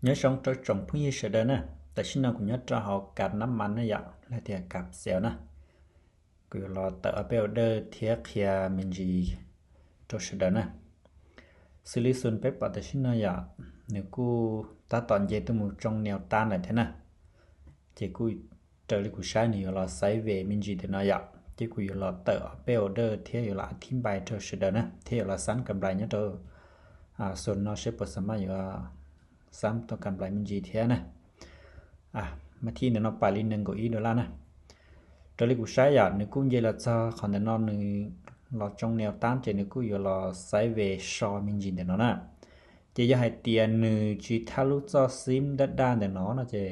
Nyob zoo rau tsoom phooj ywg sawv daws na, tam sim no kuv nyob rau hauv kab nab mas na yom, los tias kab xel na. Kuv yuav los tawm ob peb order thiab qhia me ntsis rau sawv daws na. Xws li xus peb pom tam sim no yom, nws kuj tab tom nce tuaj mus tsoo neo tab lawm thiab na. Ces kuj raws li kuv saib nws yuav los sideways me ntsis ntawm no yom, ces kuv yuav los tawm ob peb order thiab yuav los thib npai rau sawv daws na, thiab yuav los xab kam nplais nyob rau xus no seb puas xa maj yuav xab tau kam nplais me ntsis thiab na. Mas thib ntawm no pais li nees nkaum ib dollar na. Raws li kuv saib yom, nws kuj nce los txog qhov ntawm no nws los tsoo neo tab ces nws kuj yuav los sideways so me ntsis ntawm no na. Ces yog hais tias nws tsis thab lub txoj xib daj daj ntawm no no ces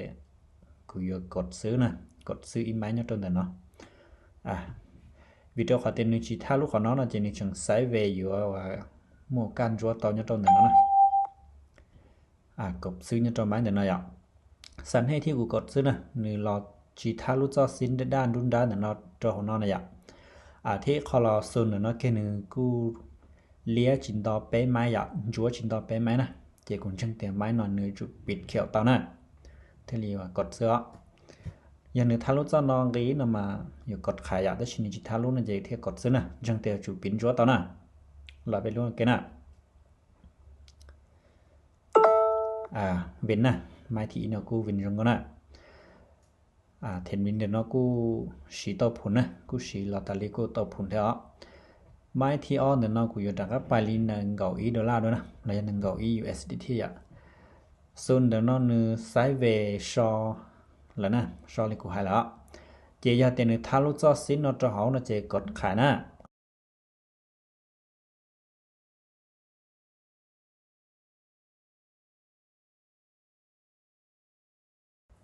kuv yuav kod xwb na, kod xwb ib maib nyob rau ntawm no. Vim rau qhov tias nws tsis thab lub qhov no no ces nws tseem sideways yuav muaj kaj ntsuab tau nyob rau ntawm no na. Kod xwb nyob rau maib ntawm no yom. Xam nej thiab kuv kod xwb na, nws los tsis thab lub txoj xib daj daj nrub nrab ntawm no rau hauv no na yom. Thiab qhov los xus ntawm no kiag nws kuj liab tsis nto peb maib yom, ntsuab tsis nto peb maib na. Ces kuv ntseeg tias maib no nws yuav tsum piv khaum tau na, thiaj li kod xwb os. Yog nws thab lub txoj no nqis no mas yuav kod qhais yom, tab sis nws tsis thab lub no ces thiaj kod xwb na, ntseeg tias yuav tsum piv ntsuab tau na. Los peb lub ke na. Vin na, maib thib ib no kuj vin zoo nkauj na. Them vin ntawm no kuj siv tau phum na, kuj siv los tas li kuj tau phum thiab os. Maib thib ob ntawm no kuv yuav rov qab pais li nees nkaum ib dollar dua na, los yog nees nkaum ib U S D T thiab yom. Xus ntawm no nws sideways so lawm na, so li kuv hais lawm os. Ces yog tias nws thab lub txoj xib no rau hauv no ces kod qhais na.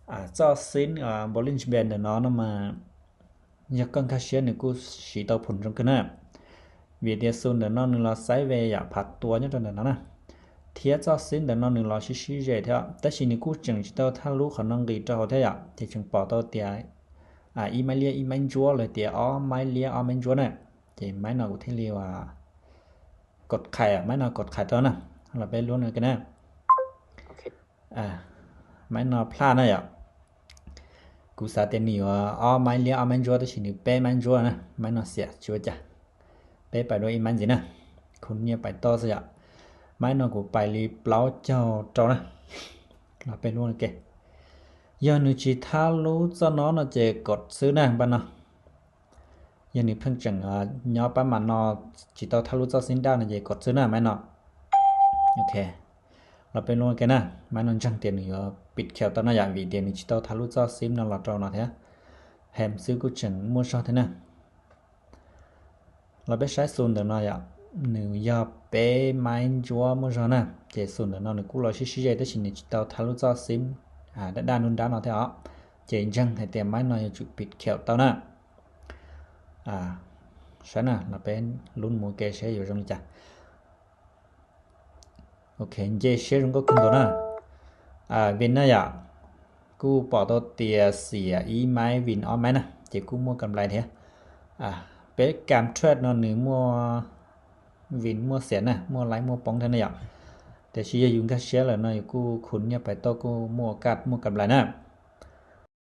Txoj xib Bollinger Band ntawm no no mas yog koj nkag siab nws kuj siv tau phum zoo kawg na. Vim tias xus ntawm no nws los sideways yom, phav tua nyob rau ntawm no na. Thiab txoj xib ntawm no nws los sib sib ze thiab, tab sis nws kuj tseem tsis tau thab lub qhov no nqis rau hauv thiab yom, ces tseem pom tau tias ib maib liab ib maib ntsuab los tias ob maib liab ob maib ntsuab na. Ces maib no kuv thiaj li ua kod qhais, maib no kod qhais rau na, los peb lub no ke na. Maib no plaj na yom. Kuv xav tias nws yuav ob maib liab ob maib ntsuab tab sis nws peb maib ntsuab na, maib no xiam tsis ua cas. Peb pais dua ib maib ntxiv na, khu nyiaj pais toj xwb yom. Maib no kuv pais li plaub caug rau na, los peb lub no ke. Yog nws tsis thab lub txoj no no ces kod xwb na npaj no. Yog nws pheej tseem nyob pab mas no tsis tau thab lub txoj xib daj no ces kod xwb na maib no. Ok, los peb lub ke na, maib no ntseeg tias nws yuav piv khaum tau no yom, vim tias nws tsis tau thab lub txoj xib no los rau no thiab. Hem xwb kuj tseem muaj zog thiab na. Los peb saib xus ntawm no yom, nws yog peb maib ntsuab muaj zog na, ces xus ntawm no nws kuj los sib sib ze tab sis nws tsis tau thab lub txoj xib daj daj nruab nrab no thiab os. Ces ntseeg hais tias maib no yuav tsum piv khaum tau na. Saib na, los peb lub mus ke seb yuav zoo li cas. Ok, nce siab zoo nkauj kawg nkaus na. Vin na yom, kuj pom tau tias xiam ib maib vin ob maib na, ces kuj muaj kam nplais thiab. Peb kam trade no nws muaj vin muaj xiam na, muaj laib muaj poob thiab na yom. Tiam sis yog yus nkag siab lawm no yus kuj khu nyiaj pais toj kuj muaj kaj muaj kam nplais na.